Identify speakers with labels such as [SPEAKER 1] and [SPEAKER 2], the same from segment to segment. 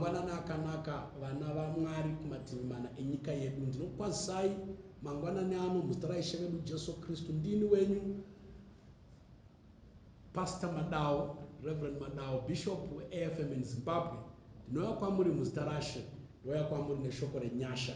[SPEAKER 1] Mangwanani akanaka vana vaMwari kumativi mana enyika yedu. Ndinokukwazisai mangwanani ano muzita raIshe vedu Jesu Kristu. Ndini wenyu Pastor Madawo, Reverend Madawo, Bishop weAFM in Zimbabwe. Ndinouya kwamuri muzita raShe, ndouya kwamuri neshoko renyasha.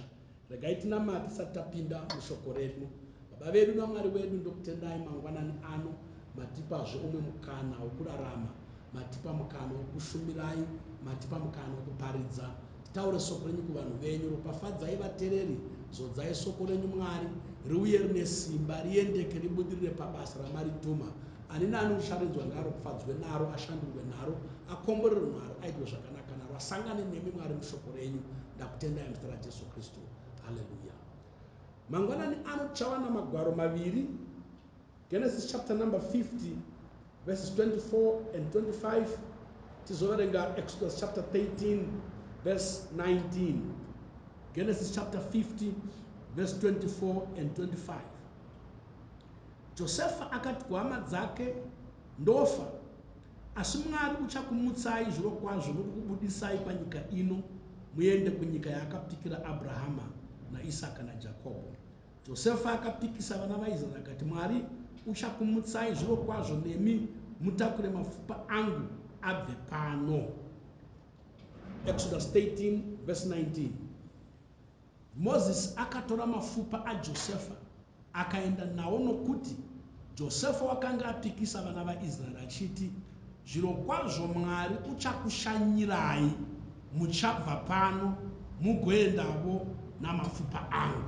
[SPEAKER 1] Regai tinamate tisati tapinda mushoko redu. Baba vedu naMwari wedu, ndokutendai mangwanani ano, matipazve umwe mukana wokurarama, matipa mukana wokushumirai, matipa mukana wokuparidza. Titaure soko renyu kuvanhu venyu, ropafadzai vatereri, zodzai soko renyu Mwari, riuye rine simba, riendeke, ribudirire pabasa ramarituma. Ani naani ucharinzwa ngaaropafadzwe naro, ashandurwe naro, akomborerwe naro, aitirwe zvakanaka naro, asangane nemi Mwari mushoko renyu. Ndakutendai muzita raJesu Kristu. Haleluya. Mangwanani ano tichawana magwaro maviri, Genesis chapter number 50 verses 24 and 25, tizoverenga Exodus chapter 13 verse 19. Genesis chapter 50 verse 24 and 25. Josefa akati kuhama dzake, Ndofa, asi Mwari uchakumutsai zvirokwazvo nokukubudisai panyika ino muende kunyika yaakapikira Abrahama naIsaka naJakobho. Josefa akapikisa vana vaIsraeri akati, Mwari uchakumutsai zvirokwazvo nemi mutakure mapfupa angu abve pano. Exodus 13 verse 19. Mozisi akatora mafupa aJosefa akaenda nawo nokuti Josefa wakanga apikisa vana vaIsraeri achiti, Zvirokwazvo Mwari uchakushanyirai, muchabva pano mugoendavo namapfupa angu.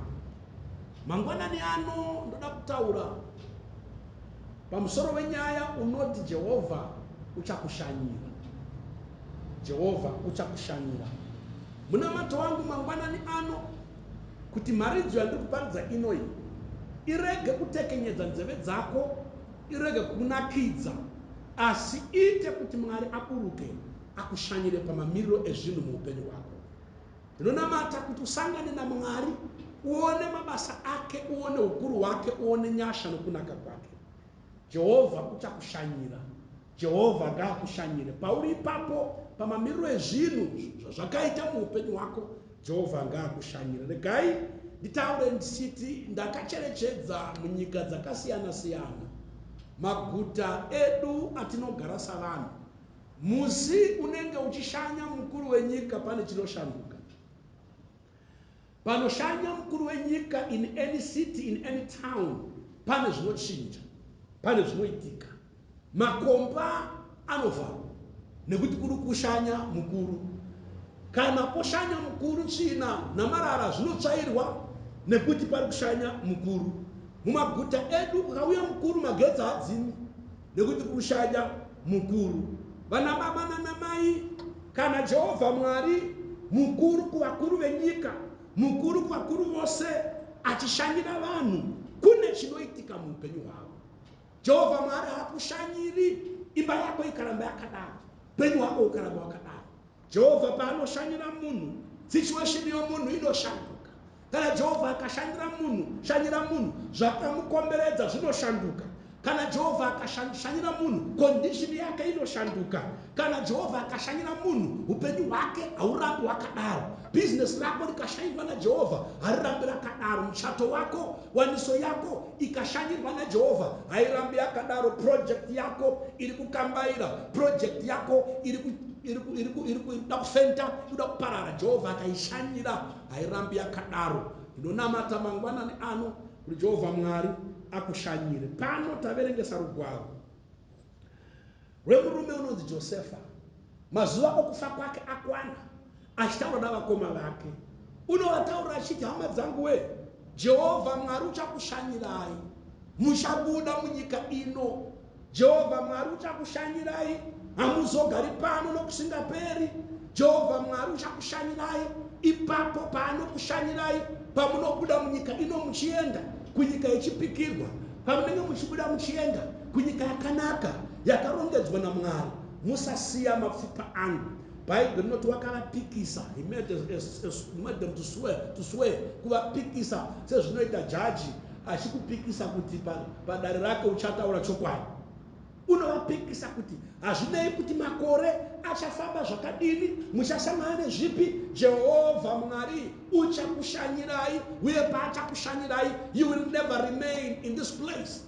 [SPEAKER 1] Mangwanani ano ndoda kutaura pamusoro wenyaya unoti Jehovha uchakushanyira. Jehovha uchakushanyira. Munamato wangu mangwanani ano kuti mharidzo yandiri kuparidza inoyi irege kutekenyedza nzeve dzako, irege kukunakidza, asi iite kuti Mwari aburuke akushanyire pamamiriro ezvinhu muupenyu hwako. Ndinonamata kuti usangane naMwari, uone mabasa ake, uone ukuru hwake, uone nyasha nokunaka kwake. Jehovha uchakushanyira. Jehovha ngaakushanyire pauri ipapo pamamiriro ezvinhu zvazvakaita muupenyu hwako. Jehovha ngaakushanyire. Regai nditaure ndichiti ndakacherechedza munyika dzakasiyana-siyana maguta edu atinogara savanhu. Musi unenge uchishanya mukuru wenyika pane chinoshanduka. Panoshanya mukuru wenyika in any city, in any town, pane zvinochinja, pane zvinoitika. Makomba anovharwa nekuti kuri kushanya mukuru. Kana poshanya mukuru tsvina namarara zvinotsvairwa nekuti pari kushanya mukuru. Mumaguta edu kukauya mukuru magetsi haadzimi nekuti kuri kushanya mukuru. Vanababa nanamai Kana Jehovha Mwari, mukuru kuvakuru venyika, mukuru kuvakuru vose, achishanyira vanhu, kune chinoitika muupenyu hwavo. Jehovha Mwari haakushanyiri imba yako ikaramba yakadaro, upenyu hwako hukaramba hwakadaro. Jehovha paanoshanyira munhu, situation yomunhu inoshanduka. Kana Jehovha akashandira munhu, shanyira munhu, zvakamukomberedza zvinoshanduka. Kana Jehovha akashanyira munhu, condition yake inoshanduka. Kana Jehovha akashanyira munhu, upenyu hwake haurambi hwakadaro. Business rako rikashanyirwa naJehovha harirambi rakadaro. Muchato wako, waniso yako ikashanyirwa naJehovha hairambi yakadaro. Project yako iri kukambaira, project yako iri kuda kufenta, iri kuda kuparara. Jehovha akaishanyira hairambi yakadaro. Ndinonamata mangwanani ano kuti Jehovha Mwari akushanyire. Pano taverengesa rugwaro rwemurume unonzi Josefa. Mazuva okufa kwake akwana, achitaura navakoma vake. Unovataurira achiti, hama dzangu we, Jehovha Mwari uchakushanyirai, muchabuda munyika ino. Jehovha Mwari uchakushanyirai, hamuzogari pano nokusingaperi. Jehovha Mwari uchakushanyirai ipapo paanokushanyirai, pamunobuda munyika ino muchienda kunyika yechipikirwa, pamunenge muchibuda muchienda kunyika yakanaka yakarongedzwa naMwari. Musasiya mapfupa angu. Bhaibheri rinoti wakavapikisa, he made, a, a, a, made them to swear, to swear, kuvapikisa sezvinoita jaji achikupikisa kuti padare rake uchataura chokwadi. Unovapikisa kuti hazvinei kuti makore achafamba zvakadini, muchasangana nezvipi, Jehovha Mwari uchakushanyirai, uye paachakushanyirai, you will never remain in this place.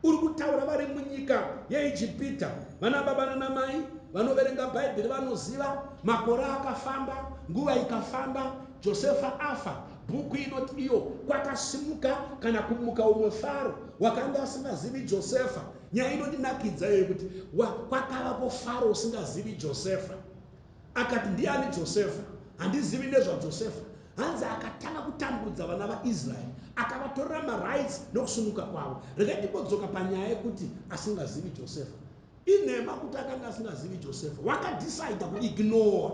[SPEAKER 1] Uri kutaura vari munyika yeIjipita. Vana baba nanamai vanoverenga Bhaibheri vanoziva makore akafamba, nguva ikafamba, Josefa afa. Bhuku inoti iyo kwakasimuka kana kumuka umwe Faro wakanga asingazivi Josefa. Nyaya inondinakidza iyoyo kuti kwakavapo Faro usingazivi Josefa. Akati, ndiani Josefa? Handizivi nezvaJosefa. Hanzi akatanga kutambudza vana vaIsraeri, akavatorera marights nokusununguka kwavo. Regai timbodzoka panyaya yekuti asingazivi Josefa. Inhema kuti akanga asingazivi Josefa. Wakadecida kuignore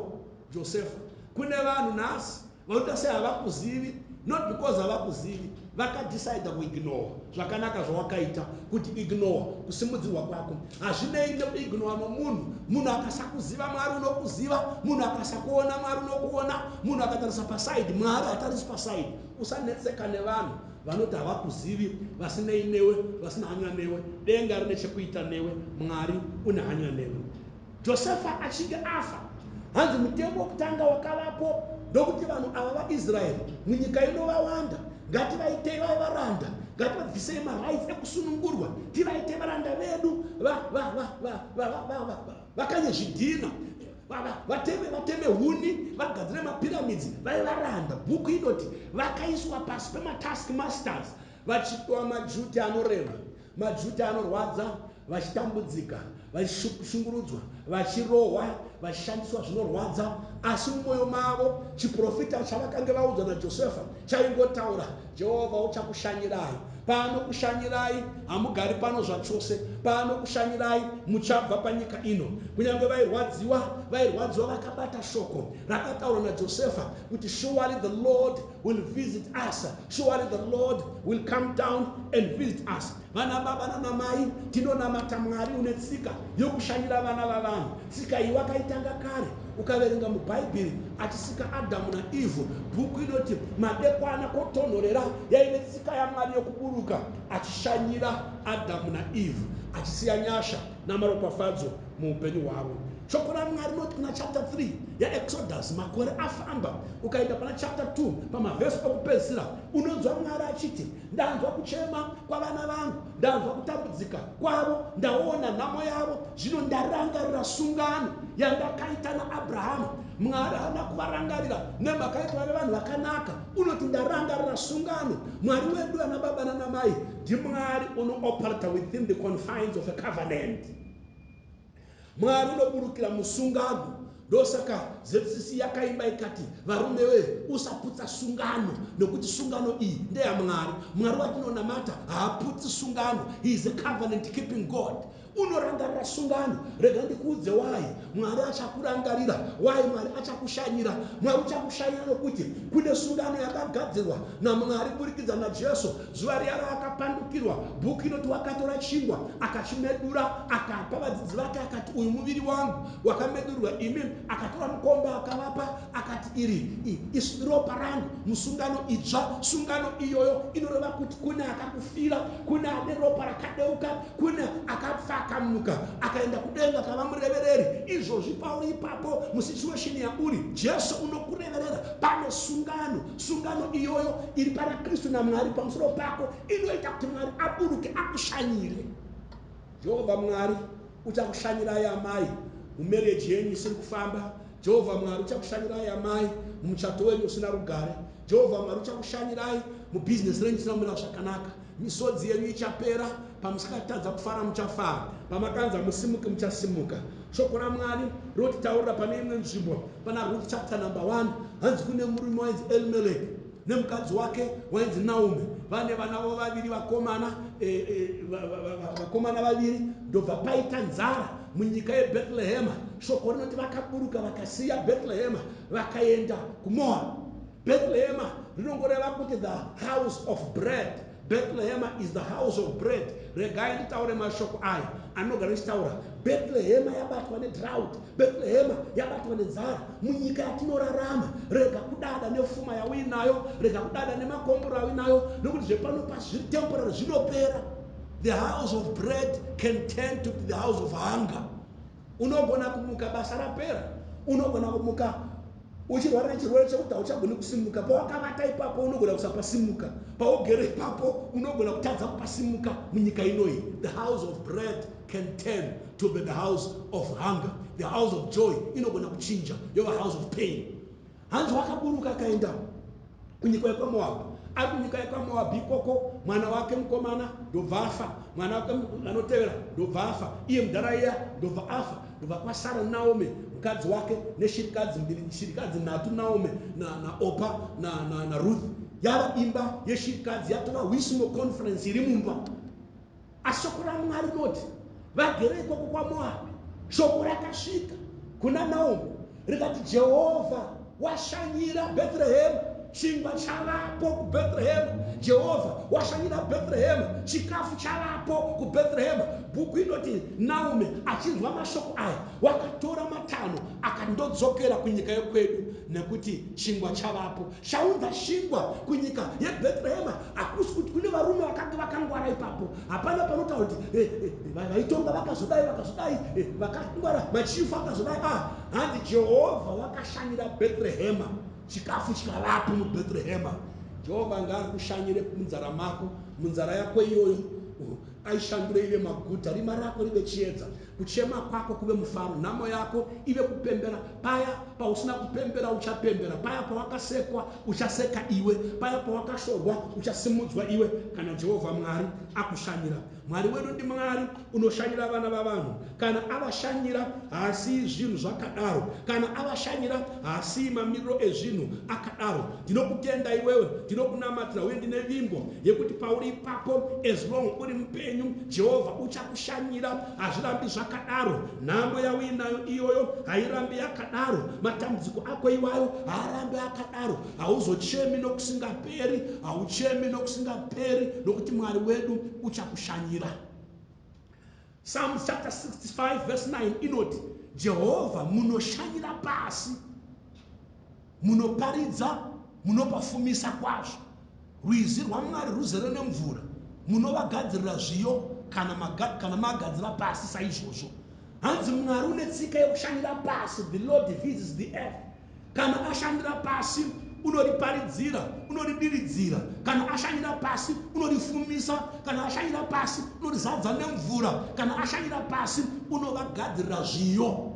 [SPEAKER 1] Josefa. Kune vanhu nhasi vanoita sehavakuzivi, not because havakuzivi, vakadecida kuignore zvakanaka zvawakaita, kuti ignore kusimudzirwa kwako. Hazvinei nekuignore nomunhu. Munhu akasakuziva, Mwari unokuziva. Munhu akasakuona, Mwari unokuona. Munhu akatarisa paside, Mwari hatarisi paside. Usanetseka nevanhu vanoti havakuzivi, vasinei newe, vasina hanya newe. Denga rine chekuita newe, Mwari une hanya newe. Josefa achinge afa, hanzi mutemo wokutanga wakavapo ndokuti vanhu ava vaIsraeri munyika ino vawanda, ngativaitei vave varanda, ngativabvisei marights ekusunungurwa, tivaite varanda vedu, vakanye zvidhina, vateme huni, vagadzire mapyramids, vave varanda. Bhuku inoti vakaiswa pasi pematask masters, vachipiwa maduty anorema, maduty anorwadza, vachitambudzika, vachishungurudzwa, vachirohwa, vachishandiswa zvinorwadza. Asi mumwoyo mavo chiprofita chavakange vaudzwa naJosefa chaingotaura, Jehovha uchakushanyirai. Paanokushanyirai hamugari pano zvachose. Paanokushanyirai muchabva panyika ino. Kunyange vairwadziwa, vairwadziwa vakabata shoko rakataurwa naJosefa kuti surely the Lord will visit us, surely the Lord will come down and visit us. Vana baba nanamai, tinonamata Mwari une tsika yokushanyira vana vavanhu. Tsika iyi wakaitanga kare. Ukaverenga muBhaibheri achisika Adhamu naEvhu, bhuku inoti madekwana kwotonhorera yaive tsika yaMwari yokuburuka achishanyira Adhamu naEvhu, achisiya nyasha namaropafadzo muupenyu hwavo. Shoko raMwari rinoti kuna chapter 3 yaExodus, makore afamba, ukaenda pana chapter 2 pamavhesi okupedzisira, unonzwa Mwari achiti, ndanzwa kuchema kwavana vangu, ndanzwa kutambudzika kwavo, ndaona nhamo yavo, zvino ndarangarira sungano yandakaita naAbrahamu. Mwari haana kuvarangarira nemhaka yekuti vave vanhu vakanaka. Unoti ndarangarira sungano. Mwari wedu, ana baba nanamai, ndiMwari unooperata within the confines of a covenant. Mwari unoburukira musungano. Ndosaka ZCC yakaimba ikati, varume we, usaputsa sungano, nekuti sungano iyi ndeyamwari. Mwari watinonamata haaputsi sungano. He is a covenant keeping God. Unorangarira sungano. Rega ndikuudze why Mwari achakurangarira, why Mwari achakushanyira. Mwari uchakushanyira nokuti kune sungano yakagadzirwa naMwari kuburikidza naJesu. Zuva riya raakapandukirwa, bhuku inoti wakatora chingwa akachimedura, akapa vadzidzi vake, akati uyu muviri wangu wakamedurwa imi. Akatora mukombe akavapa, akati iri iropa rangu musungano itsva. Sungano iyoyo inoreva kuti kune akakufira, kune ane ropa rakadeuka, kune akafa akamuka akaenda kudenga akava murevereri. Izvozvi pauri ipapo musituation yauri, Jesu unokureverera. Pane sungano. Sungano iyoyo iri pana Kristu naMwari pamusoro pako inoita kuti Mwari aburuke akushanyire. Jehovha Mwari uchakushanyirai amai mumarriage yenyu isiri kufamba. Jehovha Mwari uchakushanyirai amai mumuchato wenyu usina rugare. Jehovha Mwari uchakushanyirai mubhizinesi renyu isina kumira zvakanaka. Misodzi yenyu ichapera, pamusakatadza kufara muchafara, pamakanza musimuke muchasimuka. Shoko raMwari rinotitaurira pane imwe nzvimbo pana Ruth chapter number 1, hanzi kune murume wainzi Elimelech nemukadzi wake wainzi Naomi, vane vana vavo vaviri vakomana, vakomana vaviri. Ndobva paita nzara munyika yeBethlehema. Shoko rinoti vakaburuka vakasiya Bethlehema vakaenda kuMoab. Bethlehema rinongoreva kuti the house of bread. Bethlehema is the house of bread. Regai nditaure mashoko aya anogara ndichitaura. Bethlehema yabatwa nedrought. Bethlehema yabatwa nenzara. Munyika yatinorarama, rega kudada nefuma yauinayo, rega kudada nemakomboro auinayo, nokuti zvepano pasi zviri temporary, zvinopera. The house of bread can turn to be the house of hunger. Unogona kumuka basa rapera. Unogona kumuka uchirwara nechirwere chekuti hauchagoni kusimuka. Pawakavata ipapo unogona kusapasimuka. Paugere ipapo unogona kutadza kupasimuka munyika inoyi. The house of bread can turn to be the house of hunger. The house of joy inogona kuchinja yova house of pain. Hanzi wakaburuka akaenda kunyika yekwaMoabhi. Ari kunyika yekwaMoabhi ikoko, mwana wake mukomana ndobva afa, mwana wake anotevera ndobva afa, iye mudhara iya ndobva afa, ndobva kwasara Naomi mukadzi wake neshirikadzi mbiri, shirikadzi nhatu, Naomi naOpa naRuth. Yava imba yeshirikadzi, yatova Wismo conference iri mumba. Asi shoko raMwari rinoti vagere ikoko kwaMoabhi, shoko rakasvika kuna Naomi rikati, Jehovha washanyira Bhetrehema, chingwa chavapo kuBhetrehema. Jehovha washanyira Bhetrehema, chikafu chavapo kuBhetrehema. Bhuku inoti Naomi achinzwa mashoko aya wakatora matanho akandodzokera kunyika yekwedu, nekuti chingwa chavapo. Chaunza chingwa kunyika yeBhetrehema hakusi kuti kune varume vakanga vakangwara ipapo. Hapana panotaura kuti vaitonga vakazodai, vakazodai, vakangwara, machifu akazodai. Hanzi Jehovha wakashanyira Bhetrehema, chikafu chikavapo muBhetrehema. Jehovha ngaari kushanyire munzara mako, munzara yako iyoyo aishandure ive maguta, rima rako rive chiedza, kuchema kwako kuve mufaro, nhamo yako ive kupembera. Paya pausina kupembera uchapembera, paya pawakasekwa uchaseka iwe, paya pawakashorwa uchasimudzwa iwe, kana Jehovha Mwari akushanyira. Mwari wedu ndi Mwari unoshanyira vana vavanhu. Kana avashanyira haasii zvinhu zvakadaro, kana avashanyira haasii mamiriro ezvinhu akadaro. Ndinokutenda iwewe, ndinokunamatira, uye ndine vimbo yekuti pauri ipapo, as long uri mupenyu, Jehovha uchakushanyira. Hazvirambi zvakadaro. Nhamo yauinayo iyoyo hairambi yakadaro. Matambudziko ako iwayo haarambi akadaro. Hauzochemi nokusingaperi, hauchemi nokusingaperi, nokuti Mwari wedu uchakushanyira. Psalms chapter 65 verse 9 inoti, Jehovha munoshanyira pasi, munoparidza, munopafumisa kwazvo. Rwizi rwaMwari ruzere nemvura, munovagadzirira zviyo kana magadzira pasi saizvozvo. Hanzi Mwari une tsika yekushanyira pasi. The Lord visits the earth. Kana ashanyira pasi unoriparidzira, unoridiridzira. Kana ashanyira pasi unorifumisa. Kana ashanyira pasi unorizadza nemvura. Kana ashanyira pasi unovagadzirira zviyo.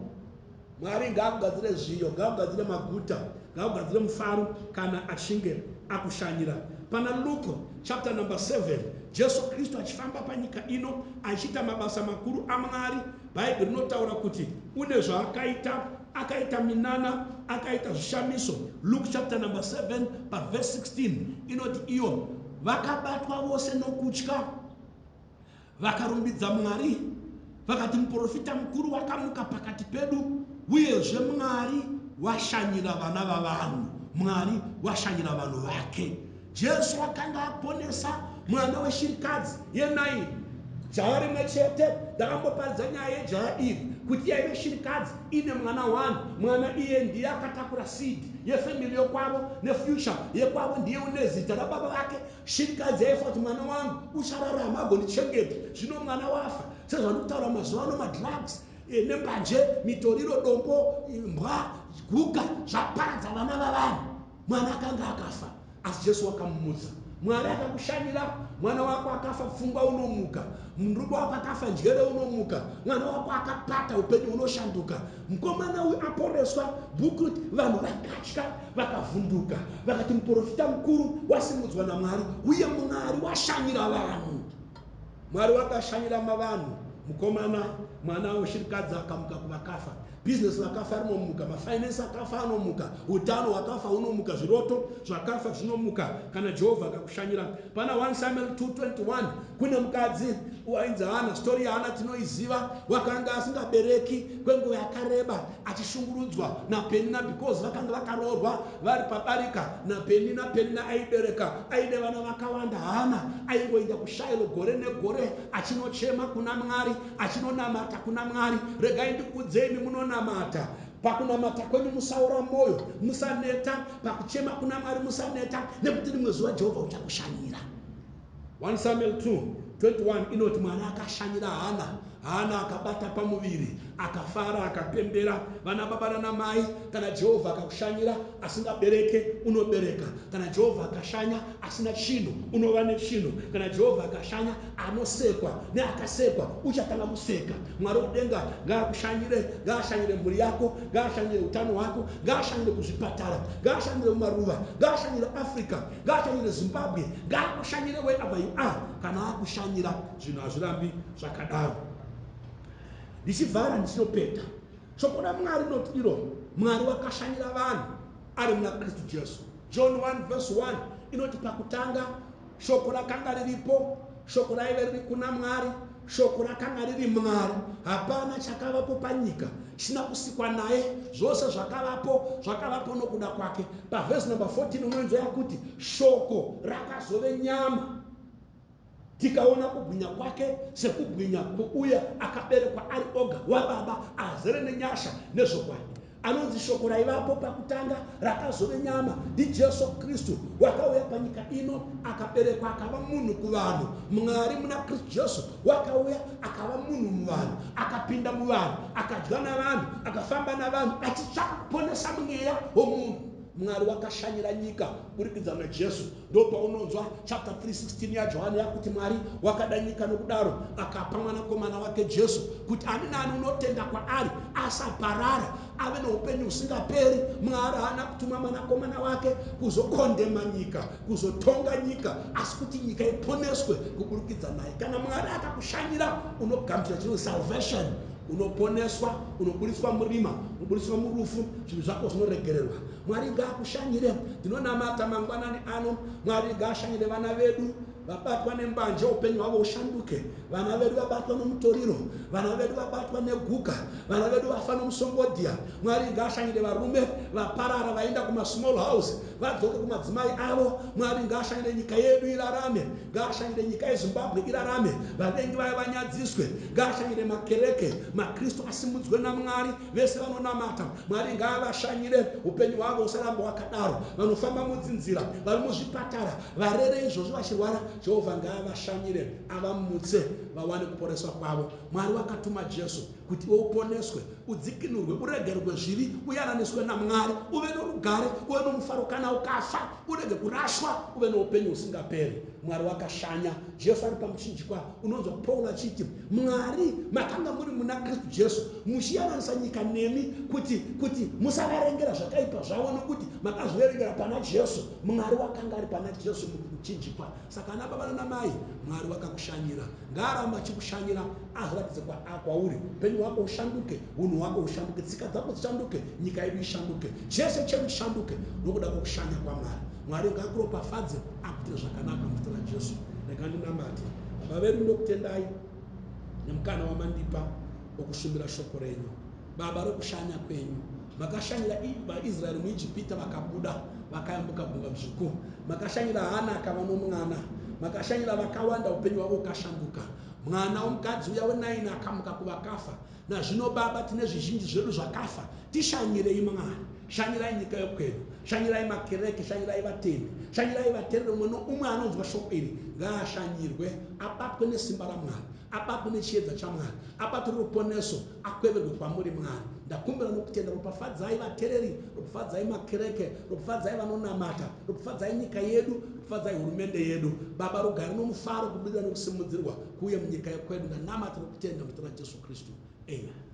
[SPEAKER 1] Mwari ngaakugadzire zviyo, ngaakugadzire maguta, ngaakugadzire mufaro kana achinge akushanyira. Pana Luke chapter number 7, Jesu Kristu achifamba panyika ino achiita mabasa makuru aMwari, Bhaibheri rinotaura kuti une zvaakaita, akaita minana, akaita zvishamiso. Luke chapter number 7 paverse 16 inoti iyo, vakabatwa vose nokutya, vakarumbidza Mwari, vakati muprofita mukuru wakamuka pakati pedu, uyezve Mwari washanyira vana vavanhu. Mwari washanyira vanhu vake. Jesu akanga aponesa mwana weshirikadzi yeNaini, jaya rimwe chete. Ndakamboparidza nyaya yejaya iri kuti yaive shirikadzi ine mwana 1. Mwana iye ndiye akatakura seed yefamily yokwavo nefuture yekwavo, ndiye une zita rababa vake. Shirikadzi yaifa kuti mwana wangu uchararama agondichengeta. Zvino mwana wafa. Sezvandiri kutaura mazuva ano, madrugs nembanje, mitoriro, dombo, mbwa, guka zvaparadza vana vavanhu. Mwana akanga akafa, asi Jesu wakamumutsa. Mwari akakushanyira, mwana wako akafa, pfungwa unomuka. Murume wako akafa, njere unomuka. Mwana wako akapata, upenyu hunoshanduka. Mukomana uyu aporeswa, bhuku riti vanhu vakatya, vakavhunduka, vakati muprofita mukuru wasimudzwa naMwari, uye Mwari washanyira vanhu. Mwari wakashanyira mavanhu. Mukomana, mwana weshirikadzi akamuka kuvakafa. Bhizinesi rakafa rinomuka, mafinance akafa anomuka, utano hwakafa hunomuka, zviroto zvakafa zvinomuka kana Jehovha akakushanyira. Pana 1 Samuel 2:21 kune mukadzi wainzi Hana. Stori yaHana tinoiziva. Wakanga asingabereki kwenguva yakareba, achishungurudzwa naPenina because vakanga vakaroorwa vari pabarika naPenina. Penina aibereka, aine vana vakawanda. Hana aingoenda kuShailo gore negore achinochema kuna Mwari, achinonamata kuna Mwari. Regai ndikuudzei, imi munonamata, pakunamata kwenyu musaora mwoyo, musaneta pakuchema kuna Mwari, musaneta, nekuti rimwe zuva Jehovha uchakushanyira. 1 Samuel 2 21 inoti Mwari akashanyira Hana, Hana akabata pamuviri, akafara, akapembera. Vana baba nana mai, kana Jehovha akakushanyira asingabereke, unobereka. Kana Jehovha akashanya asina chinhu, unova nechinhu. Kana Jehovha akashanya anosekwa neakasekwa, uchatanga kuseka. Mwari wokudenga ngaakushanyire, ngaashanyire mhuri yako, ngaashanyire utano hwako, ngaashanyire kuzvipatara, ngaashanyire mumaruva, ngaashanyire Africa, ngaashanyire Zimbabwe, ngaakushanyire wherever you are. Kana akushanyira zvinhu hazvirambi zvakadaro. Ndichivhara ndichinopeta, shoko raMwari rinoti iro Mwari wakashanyira vanhu ari muna Kristu Jesu. John 1 verse 1 inoti pakutanga shoko rakanga riripo, shoko raive riri kuna Mwari, shoko rakanga riri Mwari. Hapana chakavapo panyika chisina kusikwa naye, zvose zvakavapo zvakavapo nokuda kwake. Pavhesi number 14 unonzwa yakuti shoko rakazove nyama, tikaona kubwinya kwake sekubwinya kweuya akaberekwa ari oga waBaba, azere nenyasha nezvokwadi. Anonzi shoko raivapo pakutanga rakazove nyama ndiJesu Kristu, wakauya panyika ino akaberekwa akava munhu kuvanhu. Mwari muna Kristu Jesu wakauya akava munhu muvanhu, akapinda muvanhu, akadya navanhu, akafamba navanhu, achitsvaka kuponesa mweya womunhu. Mwari wakashanyira nyika kuburikidza naJesu. Ndopaunonzwa chapter 3:16 yaJohani yakuti Mwari wakada nyika nokudaro akapa mwanakomana wake Jesu kuti ani naani unotenda kwaari asaparara ave noupenyu husingaperi. Mwari haana kutuma mwanakomana wake kuzokondema nyika, kuzotonga nyika, asi kuti nyika iponeswe kuburikidza naye. Kana Mwari akakushanyira unogamuchira chinonzi salvation, unoponeswa, unoburitswa murima, unoburitswa murufu, zvinhu zvako zvinoregererwa. Mwari ngaakushanyire. Ndinonamata mangwanani ano, Mwari ngaashanyire vana vedu vabatwa nembanje, upenyu hwavo hushanduke. Vana vedu vabatwa nomutoriro, vana vedu vabatwa neguka, vana vedu vafa nomusongodhiya. Mwari ngaashanyire varume vaparara vaenda kumasmall house, vadzoke kumadzimai avo. Mwari ngaashanyire nyika yedu irarame, ngaashanyire nyika yeZimbabwe irarame, vavengi vayo vanyadziswe. Ngaashanyire makereke, maKristu asimudzwe naMwari, vese vanonamata Mwari ngaavashanyire, upenyu hwavo usaramba wakadaro. Vanofamba mudzinzira, vari muzvipatara, varere izvozvo vachirwara, Jehovha ngaavashanyire, avamutse vawane kuporeswa kwavo. Mwari wakatuma Jesu kuti iwe uponeswe, udzikinurwe, uregererwe zvivi, uyananiswe naMwari, uve norugare, uve nomufaro. Kana ukafa urege kurashwa, uve noupenyu husingaperi. Mwari wakashanya Jesu ari pamuchinjikwa. Unonzwa Paul achiti Mwari makanga muri muna Kristu Jesu muchiyananisa nyika nemi kuti musaverengera zvakaipa zvavo, nokuti makazviverengera pana Jesu. Mwari wakanga ari pana Jesu muchinjikwa. Saka ana baba nana mai, Mwari wakakushanyira, ngaaramba achikushanyira, azviratidze kwauri, upenyu hwako hushanduke, unhu hwako hushanduke, tsika dzako dzishanduke, nyika yedu ishanduke, chese chedu chishanduke nokuda kwokushanya kwaMwari. Mwari ngaakuropafadze, akuitire zvakanaka muzita raJesu. Rega ndinamate. Baba vedu, ndinokutendai nemukana wamandipa wokushumira shoko renyu, Baba, rokushanya kwenyu. Makashanyira vaIsraeri muIjipita, vakabuda vakayambuka Gungwa Dzvuku. Makashanyira Hana akava nomwana. Makashanyira vakawanda, upenyu hwavo hukashanduka. Mwana womukadzi uya weNaini akamuka kuvakafa. Nazvino Baba, tine zvizhinji zvedu zvakafa. Tishanyirei Mwari. Shanyirai nyika yokwedu. Shanyirai makereke, shanyirai vatendi. Shanyirai vatereri, umwe noumwe anonzwa shoko iri ngaashanyirwe, abatwe nesimba raMwari, abatwe nechiedza chaMwari, abatwe ruponeso, akweverwe kwamuri Mwari. Ndakumbira nokutenda, ropafadzai vatereri, ropafadzai makereke, ropafadzai vanonamata, ropafadzai nyika yedu, ropafadzai hurumende yedu. Baba, rugare nomufaro, kubudirira nokusimudzirwa kuuye munyika yekwedu. Ndanamata nokutenda muzita raJesu Kristu. Amen.